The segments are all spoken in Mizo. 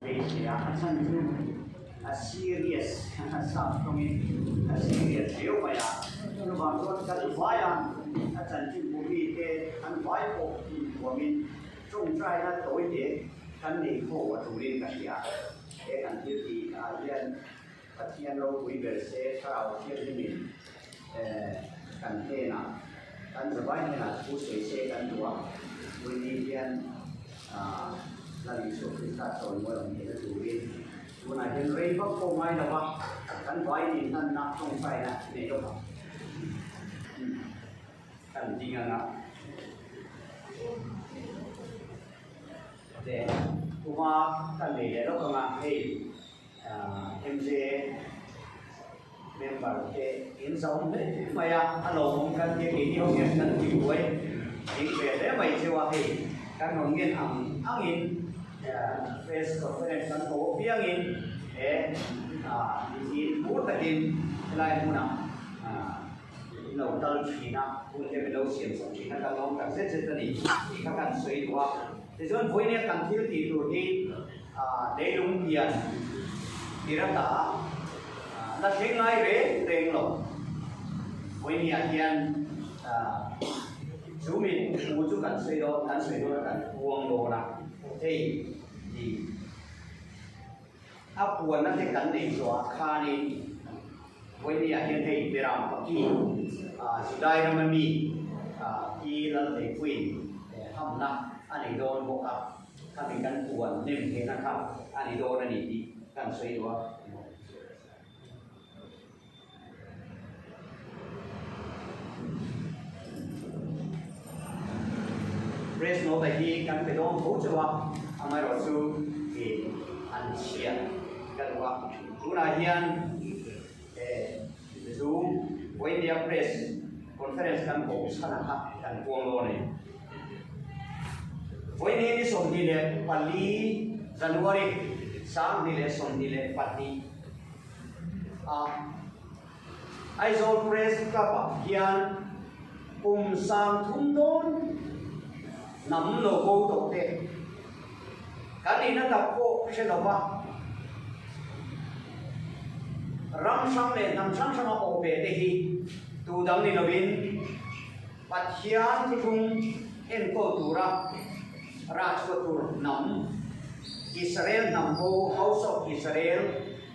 Hmeichhe ah a chan chu a serious sap tawngin a serious riau mai a, chuvang chuan kan vai a, a chanchin bu mite an vai pawh inhuamin tawngtaina tawi te kan nei ho a turin ka hria. He kan thil tih ah hian Pathian ropui ber se thlarau thianghlimin kan hnenah kan zavai hnenah thu sawi se kan duh a, Puini hian Lal Isua Krista chawimawi awm theihna turin tunah hian rei vak pawh ngai lo va, kan vai inhlanna tawngtaina nei lawk ang. Kan ding anga. Leh kuma kan nei leh lawk anga hei. MJ member te in zau hle mai a, a lawmawm kan tia keini ho hian kan ti buai ding ve hle mai cheu a, hei kan rawn ngen ang angin press conference kan ko apiangin he in hmur takin helai hmunah in lo kal thin a, hun te min lo siam chawp thin a, kan lawm tak zet zet a ni tih kha kan sawi duh a. Tichuan vawinia kan thil tih tur hi leilung hian tirata la thleng ngai reng reng lo. Vawinia hian chu mi thu chu kan sawi dawn, kan sawi dawn a, kan puang dawn a, hei hi a puanna te kan neih zawhah khanin vawinia hian hei Beram Paki Judai rama mi Pi Lalhleipuiin hamna a nei dawn bawk a. Khami kan puan hnem theihna kha a ni dawn a ni tih kan sawi duh a. Press note hi kan pe dawn tho chauh a, amaherawhchu i an chhiat ka duh a. Tunah hian chu Vawinia Press Conference kan kawh chhan kha kan puang dawn a ni. Vawiini ni 24 January 2022 a Aizawl Press Club ah hian kum 30 dawn hnam lo bo tawh te kan nihna tak pawh hre lo va, ram hrang leh hnam hrang hranga awh ve te hi tu dang ni lovin Pathian thuthlung enkawl tura rah chhuah tur hnam, Israel hnam ho, House of Israel,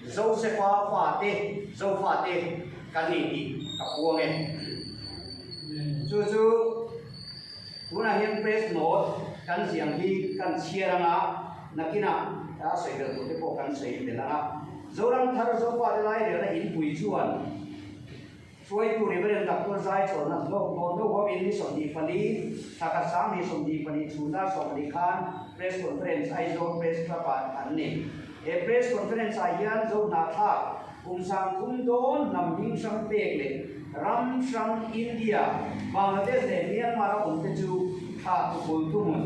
Josefa fate, Zofate kan ni tih ka puang e. Chu chu tunah hian press note kan ziang hi kan chhiar anga nakinah a sawi belh tur te pawh kan sawi belh anga Zoram thar Zofate lairelna inpui chuan Hruaitu Reverend Doctor Zai Chawlhna hlawk dawn deuh ho in ni 24 thla khat 2024 chhun dar 20 khan Press Conference Aizawl Press Club ah an nei. He Press Conference ah hian Zohnahthlak kum 30 dawn hnam hming hrang pek leh ram hrang India, Bangladesh leh Myanmar a awm te chu thla tukul thuhmun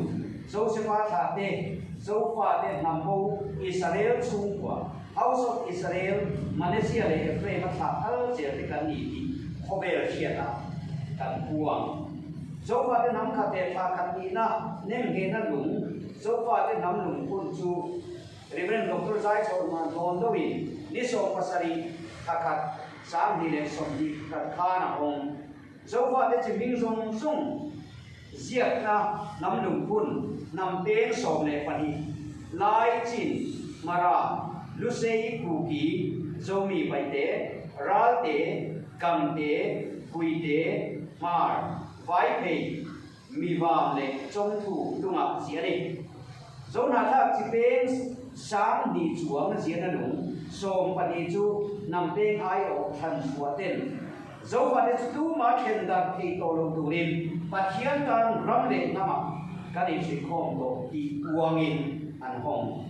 Josepha thlah te, Zofa te hnam ho Israel chhungkua House of Israel, Malaysia leh Ephraim a thlah kal zel te kan ni tih khawvel hriatah kan puang. Zofate hnam khat leh thlah khat nihna nemnghehna lung, Zofate hnam lungphun chu Rev. Doctor Zai Chhawrhman Hlawn deuhin ni 70 thla khat 2021 khan a awm. Zofate chi hming zawng zawng ziakna hnam lungphun hnam peng 12 Lai, Chin, Mara, Lusei, Kuki, Zomi, Paite, Ralte, Gangte, Puite, Hmar, Vaiphei, Mivam leh Chawngthu lungah ziah a ni. Zohnahthlak chi peng 2000 chuang ziahna lung 12 chu hnam peng aiawh thlan chhuah ten Zofate chu tuma then darh thei tawh lo turin Pathian tan ram leh hnamah kan inhrilhkhawm tawh tih puangin an hawng.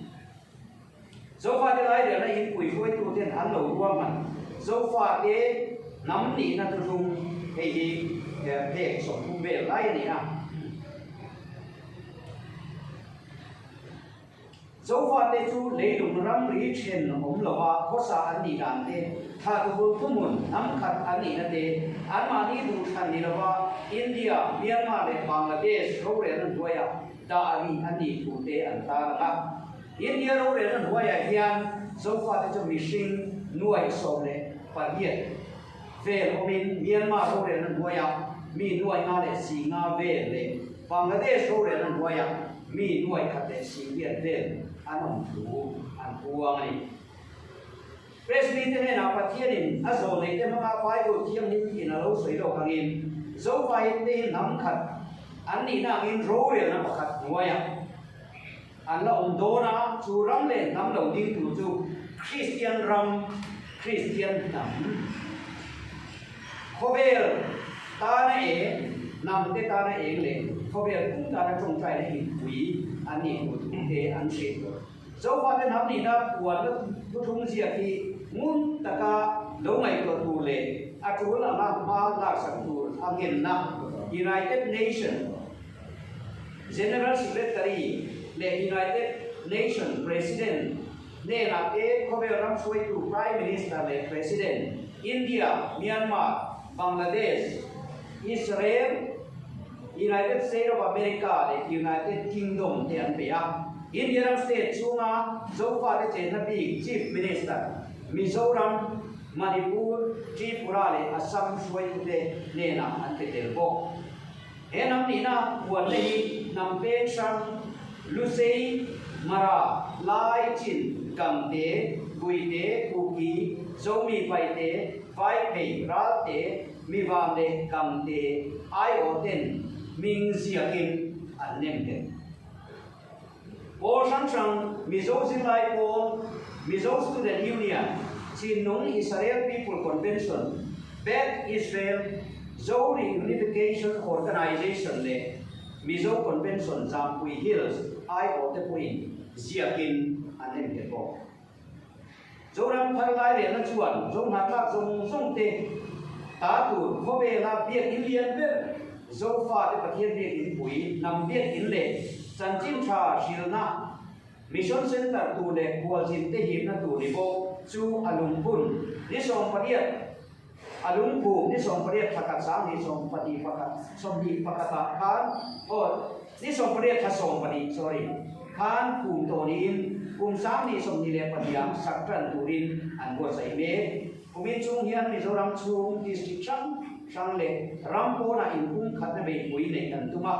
Zofate lairelna inpui hruaituten an lo ruahman Zofate hnam nihna thuthlung hei hi phek 30 vel lai a ni a. Zofate chu leilung ramri then awm lova khawsa an nih dan te, thla tubul thuhmun hnam khat an nihna te, anmahni duhthlan ni lova India, Myanmar leh Bangladesh rorelna hnuaia dah rih an nih thu te an tarlang a. India rorelna hnuaiah hian Zofate chu mihring nuai 18 vel awmin Myanmar rorelna hnuaiah mi nuai nga leh si nga vel leh Bangladesh rorelna hnuaiah mi nuai khat leh si riat vel an awm thu an puang a ni. Presby te hnenah Pathianin a zawhneihte hmanga Bible thianghlim in a lo sawi lawk angin Zofain te hi hnam khat an nihna angin rorelna pakhat hnuaiah an la awm dawn a, chu ram leh hnam lo ding tur chu Kristian ram, Kristian hnam, khawvel tana eng, hnam te tana eng leh khawvel pum tana tawngtaina inpui an nih tur thu te an hrilh. Zofate hnam nihna puanna thuthlung ziak hi ngun taka lo ngaihtuah tur leh a tul anga hma laksak tur a ngenna United Nation General Secretary leh United Nation President hnenah te khawvel ram hruaitu Prime Minister leh President India, Myanmar, Bangladesh, Israel, United State of America leh United Kingdom te an pe a. India ram state chhunga Zofate chenna bik Chief Minister, Mizoram, Manipur, Tripura leh Assam hruaitute hnenah an pe tel bawk. He hnam nihna puanna hi hnam peng hrang, Lusei, Mara, Lai, Chin, Gangte, Guite, Kuki, Zomi, Paite, Vaiphei, Ralte, Mivan leh Gangte aiawh ten hming ziakin an nem tel. Pawl hrang hrang, Mizo Zirlai Pawl, Mizo Student Union, Chinlung Israel People Convention, Beth Israel, Zo Reunification Organization leh Mizo Convention Zampui Hills aiawh te pawhin ziakin an nem tel bawk. Zoram thar lairelna chuan Zohnahthlak zawng zawng te ta tur khawvela biakin lian ber Zofate Pathian biakin pui hnam biakin leh chanchin tha hrilhna Mission Centre tur leh khualzin te himna tur ni bawk chu a lungphun ni 18 A lungphum ni 18 thla khat sang ni 21 21 ah khan aw ni 18 thla 12 sorry khan phum tawh niin kum 2022 ah sak tan turin an buatsaih mek. Kumin chung hian Mizoram chhung district hrang hrang leh ram pawnah inpum khatna beihpui neih an tum a.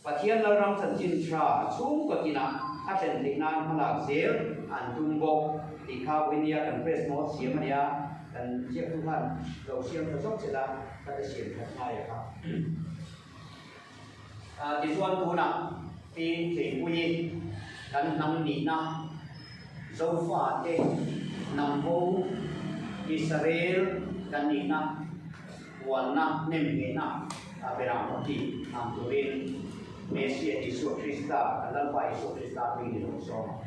Pathian Lalram chanchin tha chhungkaw tinah a thlen theih nan hmalak zel an tum bawk tih kha vawinia kan press note siam a nia, kan ziaktu khan lo siam tha zawk che la ka ta siam that ngai a kha. Tichuan tunah pi Theipuii kan hnam nihna Zofate hnam ho Israel kan nihna Puanna hnem ngehna a berang pahnih ang turin Messiah Isua Krista, kan Lalpa Isua Krista hming ni lo sawm ang.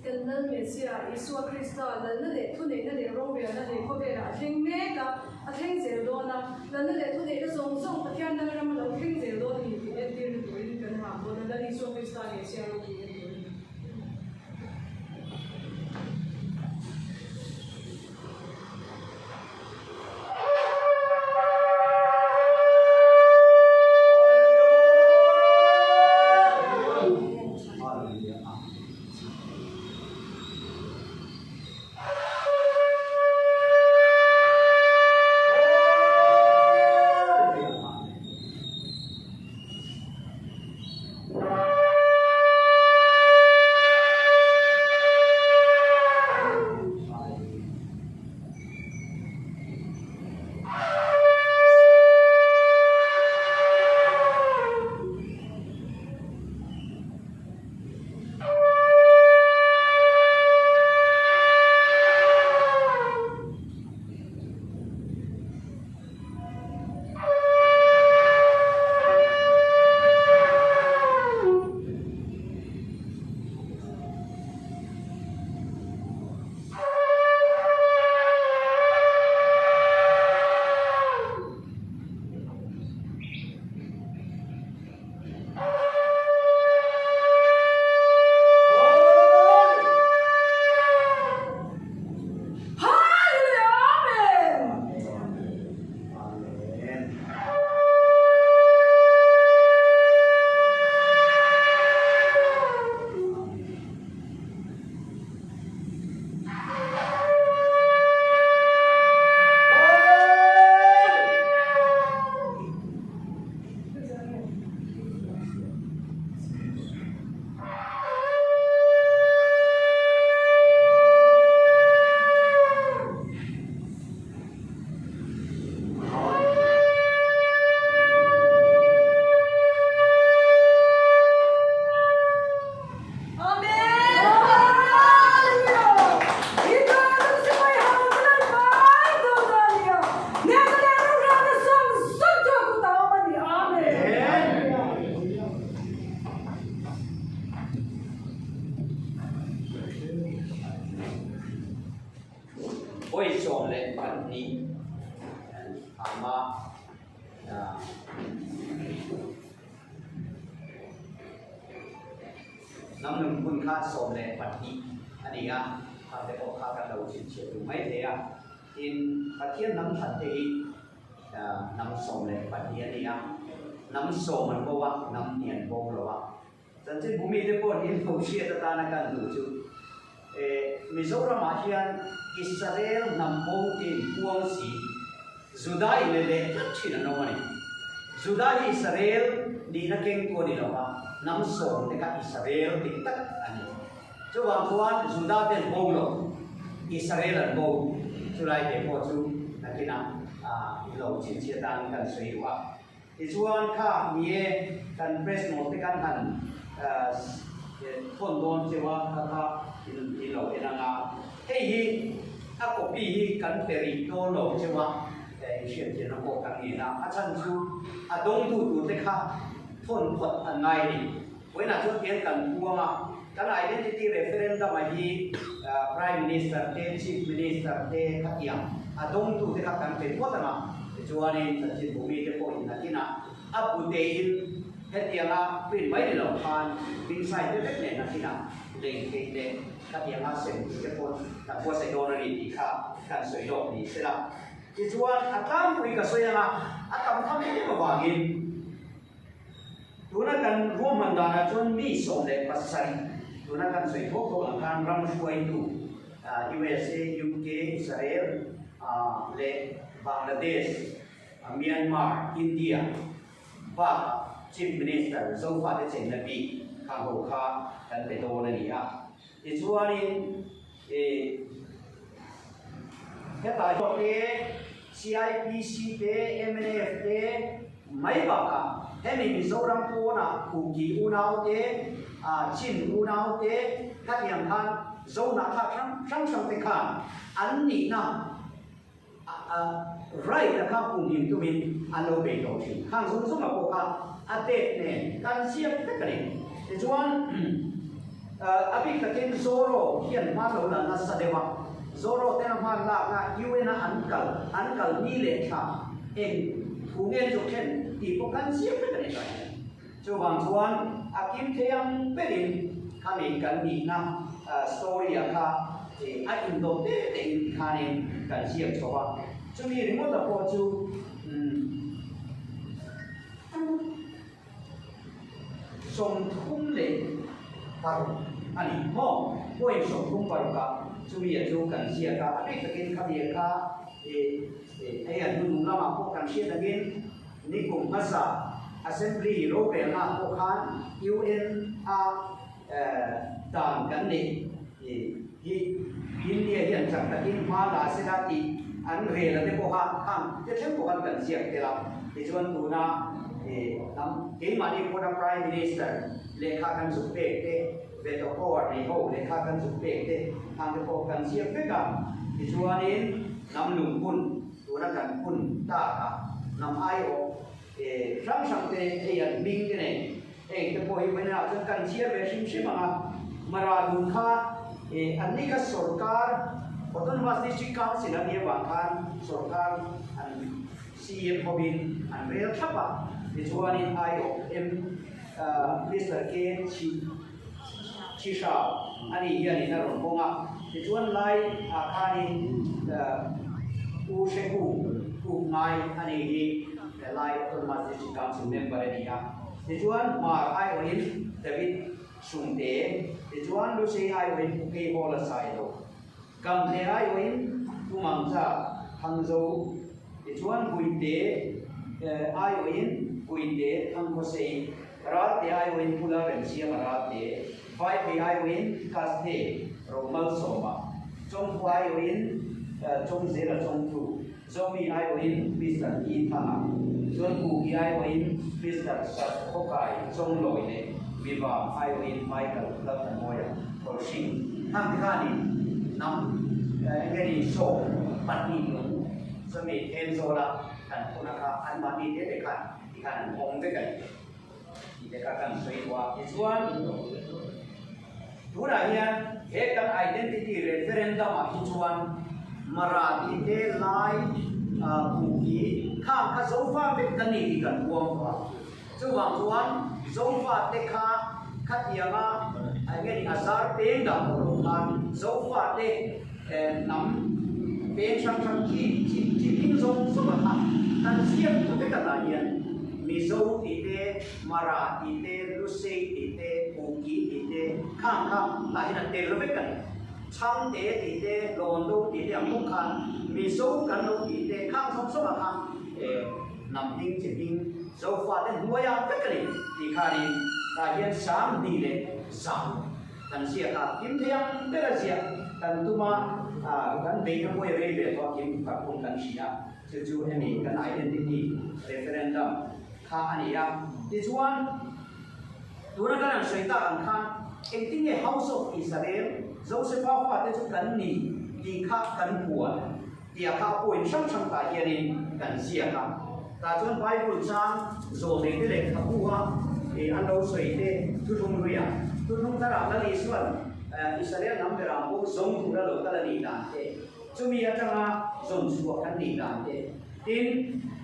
Kan Lal Messiah, Isua Krista, lalna leh thuneihna leh rorelna leh khawvelah a thleng mek a, a thleng zel dawn a. Lalna leh thuneihna zawng zawng Pathian Lalram a lo thleng zel dawn a ni tih entirna turin kan hah dawn a, Lal Isua Krista Messiah ropui en turin. 12 ama Hnam lungphun kha 12 a ni a, khang te pawh kha kan lo chhinchhiah duh mai thei a. Tin, Pathian hnam that te hi hnam 12 a ni a, hnam sawm an bo a, hnam hnih an bo lo a. Chanchinbu mite pawh hi lo hriat atana kan duh chu Mizoramah hian Israel hnam bo te inpuang si Juda in le leh tlat thin an awm a ni. Juda hi Israel nihna kengtu a ni lo va, hnam sawm te kha Israel dik tak a ni. Chuvang chuan Juda te an bo lo, Israel an bo. Chulai te pawh chu nakinah i lo chhinchhiah tan kan sawi duh a. Tichuan kha ni e, kan press note te kan han thawn dawn cheu a, kha kha in lo en ang a. Hei hi a copy hi kan pe rih dawn lo cheu a, in hriatthiamna pawh kan ngen a, a chhan chu a dawngtu tur te kha thawn phawt an ngai a ni. Vawiinah chuan tiang kan puang a, kan identity referendum a hi Prime Minister te, Chief Minister te khatiang a dawngtu te kha kan pe phawt ang a, tichuanin chanchinbu mite pawhin nakinah a butein hetianga print mai ni lo khan hming sign te vek nen nakinah lei theih leh khatianga sem tur te pawn kan buatsaih dawn a ni tih kha kan sawi lawk ni sela. Tichuan a tlangpui ka sawi ang a, a tam tham em avangin, Tuna kan ruahman danah chuan mi 17 tuna kan sawi thawk thawk ang khan ram hruaitu USA, UK, Israel leh Bangladesh, Myanmar, India bakah Chief Minister Zofate chenna bik khang ho kha kan pe dawn a ni a. Tichuanin hetah hian te CIPC te, mnf te mai bakah hemi Mizoram pawnah Kuki unau te, Chin unau te khatiang khan Zohnah thlak hrang hrang te khan an nihna Right a kha kumhim tumin an lo bei tawh thin. Khang zawng zawngah pawh kha a date nen kan ziak vek a ni. Tichuan a bik takin Zoro hian hma lo la nasa deuh a, Zoro tena hman lakna UN a an kal an kal ni leh thla eng thu nge an zawh thlen tih pawh kan ziak vek a ni tah hian. Chuvang chuan a kim thei ang berin khami kan nihna story ah kha a indawt te tein tikhanin kan ziak chho a. Chumi ringawta pawh chu 36 a ni maw? Point 36 ah chumi ah chu kan ziak a, a bik takin khami ah kha hei a hnunung lamah pawh kan hriat angin Nikum hmasa Assembly rorelna pawh khan UN a dan kan neih hi India hian chak takin hma la se la tih an rel a te pawha khang te thleng pawh khan kan ziak tel a. Tichuan tuna hnam keimahni pawna Prime Minister lehkha kan zuk pek te, veto power nei ho lehkha kan zuk pek te khang te pawh kan ziak vek a. Tichuanin hnam lungphun Tuna kan phun tak a, hnam aiawh hrang hrang te hei an hming te nei, heng te pawh hi vawiinah chuan kan chhiar ve hrim hrim ang a, Mara dun kha an ni kha sorkar Autonomous District Council an nih avang khan sorkar an CM hovin an rel thlap a, tichuanin aiawh M Mister K Chhisau a nih hianin a rawn hawng a, tichuan lai ah khanin U Hreku Kuk Ngai a nih hi Lai Autonomous District Council member a ni a, tichuan Hmar aiawhin David Sungte, tichuan Lusei aiawhin Pu Keihawla Sailo, Gamte aiawhin Pu Mangcha Thangzo, tichuan Guite aiawhin Guite Thangkhawsei. Ralte aiawhin Pu Lalremsiama Ralte, Vaiphei aiawhin Kasthe Romalsawma, Chawngthu aiawhin Chawngzela Chawngthu, Zomi aiawhin Mister E Thanga, chuan Kuki aiawhin Mister Satkhawkai Chawnglawi leh Miva aiawhin Michael Lalthanmawia Khawlhring. Hang te khanin hnam enge ni 12 nung chumi Thenzawla kan phun a kha anmahni te te khan Tikhan an awm vek a ni tih te kha kan sawi duh a. Tichuan, tunah hian he kan identity referendum ah hi chuan Mara tih te, Lai, Kuki, khang kha Zofa vek kan ni tih kan puang tawh a. Chuvang chuan Zofate kha khatianga eng nge ni a zar peng dah tawh loh khan Zofate hnam peng hrang hrang khi chi chi hming zawng zawng a kha kan ziak tu vek atah hian Mizo tih te, Mara tih te, Lusei tih te, Kuki tih te khang kha tah hian a tel vek a ni. Chhangte tih te, Lawndo tih te ang bawk khan Mizo kan lo tih te khang zawng zawng a kha hnam hming chi hming Zofate hnuaia vek a ni tih khanin tah hian 20 leh 100 kan ziak a, kim thei ang ber a ziah kan tum a, kan beihna pawh i rei ve tawh a, kim tak pawh kan hria, chu chu hemi kan identity referendum kha a ni a. Tichuan, tuna kan han sawi tak ang khan engtin nge House of Israel, Josepha fate chu kan ni tih kha kan puan. Tia kha point hrang hrang tah hianin kan ziak a. Tah chuan Bible chang zawhneite leh khabu a an lo sawi te thuthlung luiah thuthlung tharah Lal Isua'n Israel hnam berah pawh zawng tura lo kal a nih dan te, chumi atanga zawn chhuah kan nih dan te. Tin,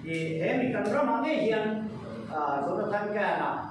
he mi kan ramah ngei hian Jonathan Kahn-a.